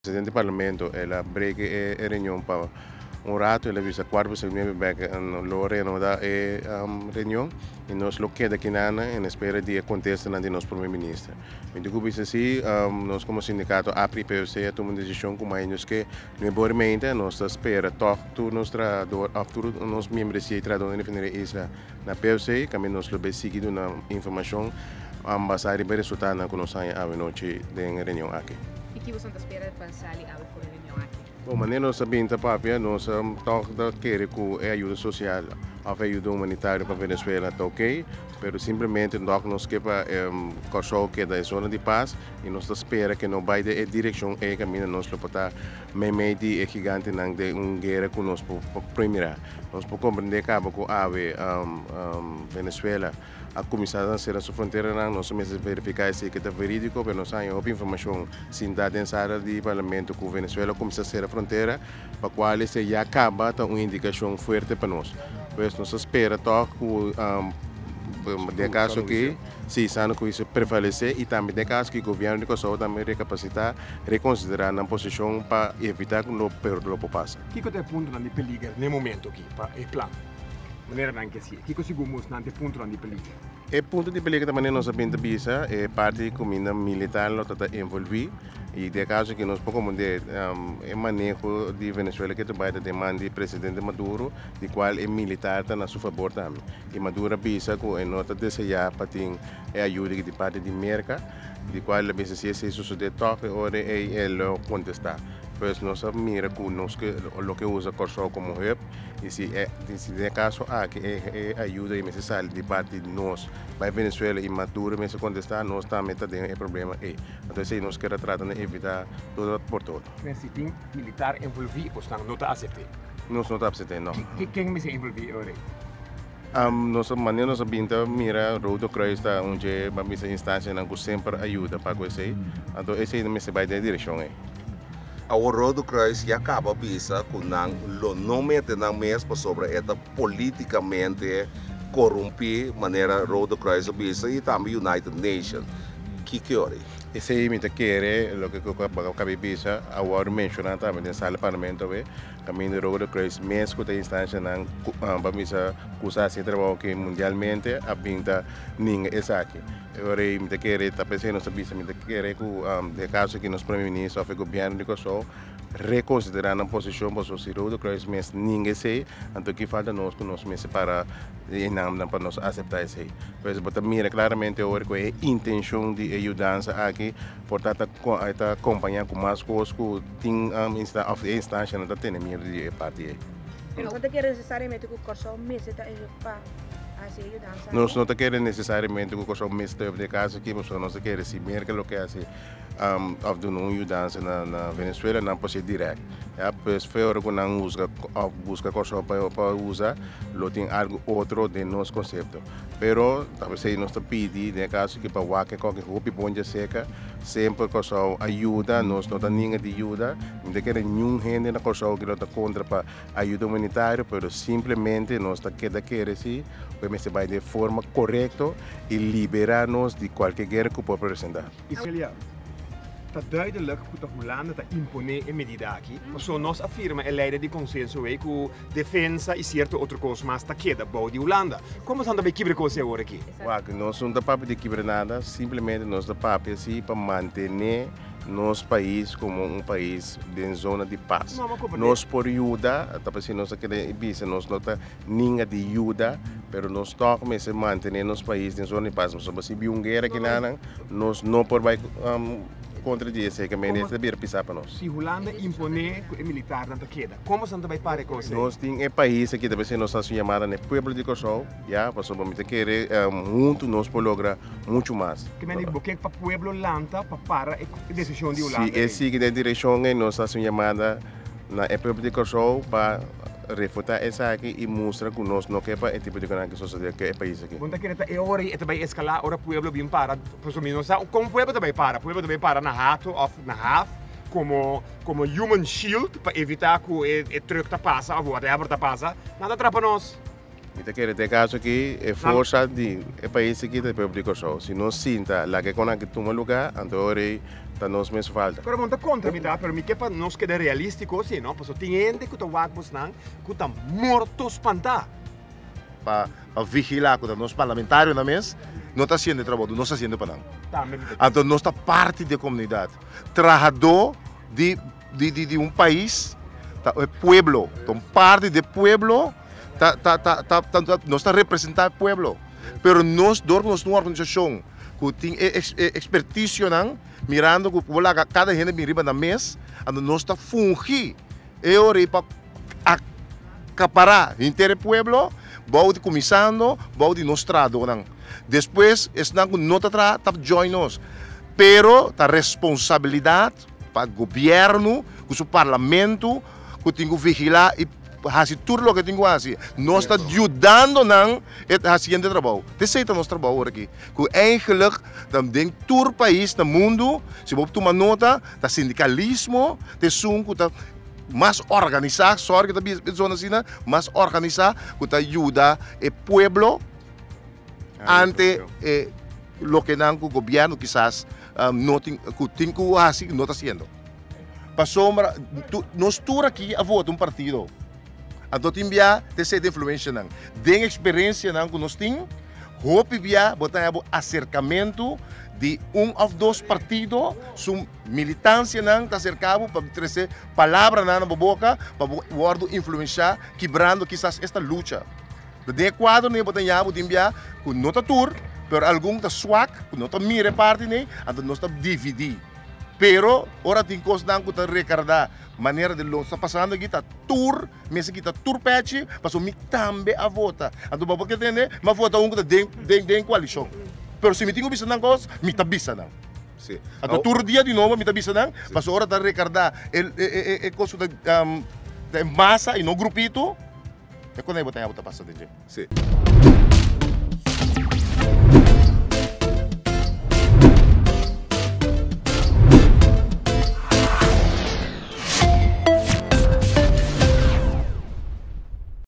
Presidente di Parlamento el a break e reunion pa un rato, el a bisa cuarto pa nuebe bek lo reanuda e reunion y nos lo keda kinan en espera di e contestanan di nos Prome Minister. Mi tin cu bisa si nos como sindicato APRI y POC a tuma un decision cu mai nos ke nuebe ora y media nos ta spera toch tur nos trahador of tur nos miembresia y trahadornan di refineria Isla na POC caminda nos lo bay sigui duna informacion basa riba e resultadonan cu nos haña awe nochi den e reunion aki. I ki boso ta spera pa sali awe for e reunion aki? Bon, manera nos a bin ta papia, nos tòg ta kere ku e ayuda sosial òf e ayuda humanitario pa Venezuela ta oke, pero simplemente tòg nos ke pa Kòrsou keda e zona di pas i nos ta spera ke no bai den e direkshon ei kaminda nos lo por ta meimei di e gigantenan den un guera ku nos por primira. Nos por komprendé kaba ku awe Venezuela a kuminsá na sera su fronteranan, nos a mester verifiká esei ke ta verídiko, pero nos a haña hopi informashon sintá den sala di parlamento ku Venezuela a kuminsá sera frontera, pa kual esei ya kaba ta un indikashon fuerte pa nos. Pues nos ta spera tòg ku den e kaso aki si sano huisio prevalesé i tambe den e kaso aki gobièrnu di Kòrsou tambe rekapasitá, rekonsiderá nan posishon pa evitá ku lo peor lo por pasa. Kiko ta e puntonan di peliger na e momento aki pa e plan? Manera nan ke si'e. Kiko sigun bos nan ta e puntonan di peliger? E punto di peliger ta manera nos a bin ta bisa, e parti di kuminda militar lo ta ta envolví i den e kaso aki nos por komprendé e maneho di Venezuela ke ta bai ta den man di presidente Maduro di kual e militar ta na su fabor tambe. I Maduro a bisa ku e no ta deseá pa tin e ayuda aki di parti di Merka di kual el a bisa si esei sosodé tòg e ora ei e lo kontestá. Pues nos a mira ku nos ke loke usa Kòrsou komo hub. I si e si den e kaso aki e e ayuda ei mester sali di parti di nos bai Venezuela i Maduro mester kontestá, nos tambe ta den e problema ei. Anto esei nos kier a trata na evitá todo por todo. Men si tin militar envolví bosnan no ta asept'é? Nos no ta asept'é, no. Ken mester envolví e ora ei? Nos manera nos a bin ta mira Rode Kruis ta un dje ban bisa instansianan ku semper a yuda pa ku esei, anto esei no mester bai den e direkshon ei. Awor Rode Kruis ya kaba bisa ku nan lo no mete nan mes pasobra e ta politikamente korumpí manera Rode Kruis a bisa i tambe United Nation. Kiko ora ei? Esei mi ta kere loke ku bo a kaba di bisa a wòrdu menshoná tambe den sala di parlamento awe. Kaminda Rode Kruis mes ku ta instanshanan ku pa bisa ku sa hasi e trabou aki mundialmente a bin ta ninga esaki. E ora ei mi ta kere ta p'esei nos ta bisa mi ta kere ku den e kaso aki nos Prome Minister òf e gobièrnu di Kòrsou rekonsiderá nan posishon pasobra si Rode Kruis mes ninga esei anto ki falta nos ku nos mester para e namnan pa nos aseptá esei. Pues bo ta mira klaramente awor ku e intenshon di e yudansa aki por ta ta ta kompañá ku mas kos ku Tin of e instancianan ta tene miedu di e parti ei. Pero no ta kere necesariamente ku Kòrsou mester ta e pa hasi e yudansa aki? Nos no ta kere necesariamente ku Kòrsou mester ta e kaso aki pasobra nos ta kere si Merka lo ke hasi of duna un yudansa na Venezuela nan por hasi direct. Ya pues fe ora ku nan husga of buska Kòrsou pa usa lo tin algu otro den nos konsepto. Pero ta p'esei nos ta pidi den e kaso aki pa wak e koki hopi bon djaseka. Semper Kòrsou a yuda, nos no ta ninga di yuda. Mi ta kere niun hende na Kòrsou ki lo ta kontra pa ayuda humanitario, pero simplemente nos ta keda kere si ku e mester bai den forma korekto i liberá nos di kualke guera ku por presentá. Iselia, Ta duidelijk ku ta Hulanda ta imponé e medida aki, pasobra nos a firma e leinan di konsenso ei ku defensa i sierto otro kos mas ta keda bou di Hulanda. Kon boso ta bai kibra kos ei awor aki? Wak, nos no ta papia di kibra nada, simplemente nos ta papia si pa mantené nos pais komo un pais den zona di pas. Nos por yuda, ta p'esei nos ta keda bisa nos no ta ninga di yuda, pero nos tòg mester mantené nos pais den zona di pas, pasobra si bin un guera kinanan, nos no por bai kontra di esei, ke mende ta bira pisá pa nos. Si Hulanda imponé ku e militarnan ta keda, kon boso ta bai para e kos ei? Nos tin e pais aki, ta p'esei nos ta hasi un yamada na e pueblo di Kòrsou, ya, pasobra mi ta kere huntu nos por logra muchu mas. Ke mende bo ke pa pueblo lanta pa para e desishon di Hulanda ei? Si e sigui den e direkshon ei, nos ta hasi un yamada na e pueblo di Kòrsou pa refutá esaki i mustra ku nos no ke pa e tipo di konan aki sosodé ku e pais aki. Bo ta kere ta e ora ei e ta bai eskalá ora pueblo bin para? Pasobra mi no sa kon pueblo ta bai para. Pueblo ta bai para na hato òf na haf komo komo human shield pa evitá ku e truck ta pasa òf whatever ta pasa. Nan ta trapa nos. Mi ta kere den e kaso aki e forsa di e pais aki ta e pueblo di Kòrsou. Si nos sinta laga e kon aki tuma lugá, anto ora ei ta nos mes falta. Pero bo no ta kontra mi ta, pero mi ke pa nos keda realístiko si no, pasobra tin hende ku ta wak bosnan ku ta morto spantá. Pa vigilá ku ta nos parlamentarionan mes no ta hasiendo e trabou, nos ta hasiendo pa nan. Anto nos ta parti di e komunidat. Trahadó di di un pais ta e pueblo, ta un parti di e pueblo ta ta ta ta nos ta representá e pueblo. Pero nos dor ku nos ta un organisashon ku tin e ekspertisionan mirando ku por laga kada hende bin riba nan mes, anto nos ta fungi e ora ei pa akapará henter e pueblo bou di kuminsando bou di nos trahadónan. Despues esnan ku no ta traha ta join nos. Pero ta responsabilidat pa gobièrnu ku su parlamento ku tin ku vigilá i hasi tur loke tin ku hasi. Nos ta yudando nan e hasiendo e trabou. T'esei ta nos trabou ora aki. Ku eigenlijk ta den tur pais na mundu, si bo tuma nota, ta sindikalismo ta esun ku ta mas organisá, sorry ku ta bisa e zona asina, mas organisá ku ta yuda e pueblo ante e loke nan ku gobièrnu kisas no tin ku tin ku hasi no ta hasiendo. Pasobra nos tur aki a vota un partido. Anto tin bia ta esei ta influencianan. Den experiencianan cu nos tin, hopi bia bo ta haña bo acercamento di un of dos partido, su militancianan ta acerca bo pa trece palabranan na bo boca pa bo wordo influencia, kibrando kisas esta lucha. Den e cuadro bo ta haña bo tin bia cu no ta tur, pero algun ta swak, cu no ta mira e parti nei, anto nos ta dividi. Pero ora tin cosnan cu ta recarda manera di lo sta pasando aki ta tur mester kita tur pechi pasobra mi tambe a vota. Anto bo por tende mi a vota un cu ta den den den coalicion. Pero si mi tin cu bisa nan cos mi ta bisa nan. Sí. Anto tur dia di nobo mi ta bisa nan pasobra ora ta recarda e e e cos cu ta ta e masa y no grupito e con ey bo ta haya bo ta pasa den dje. Sí.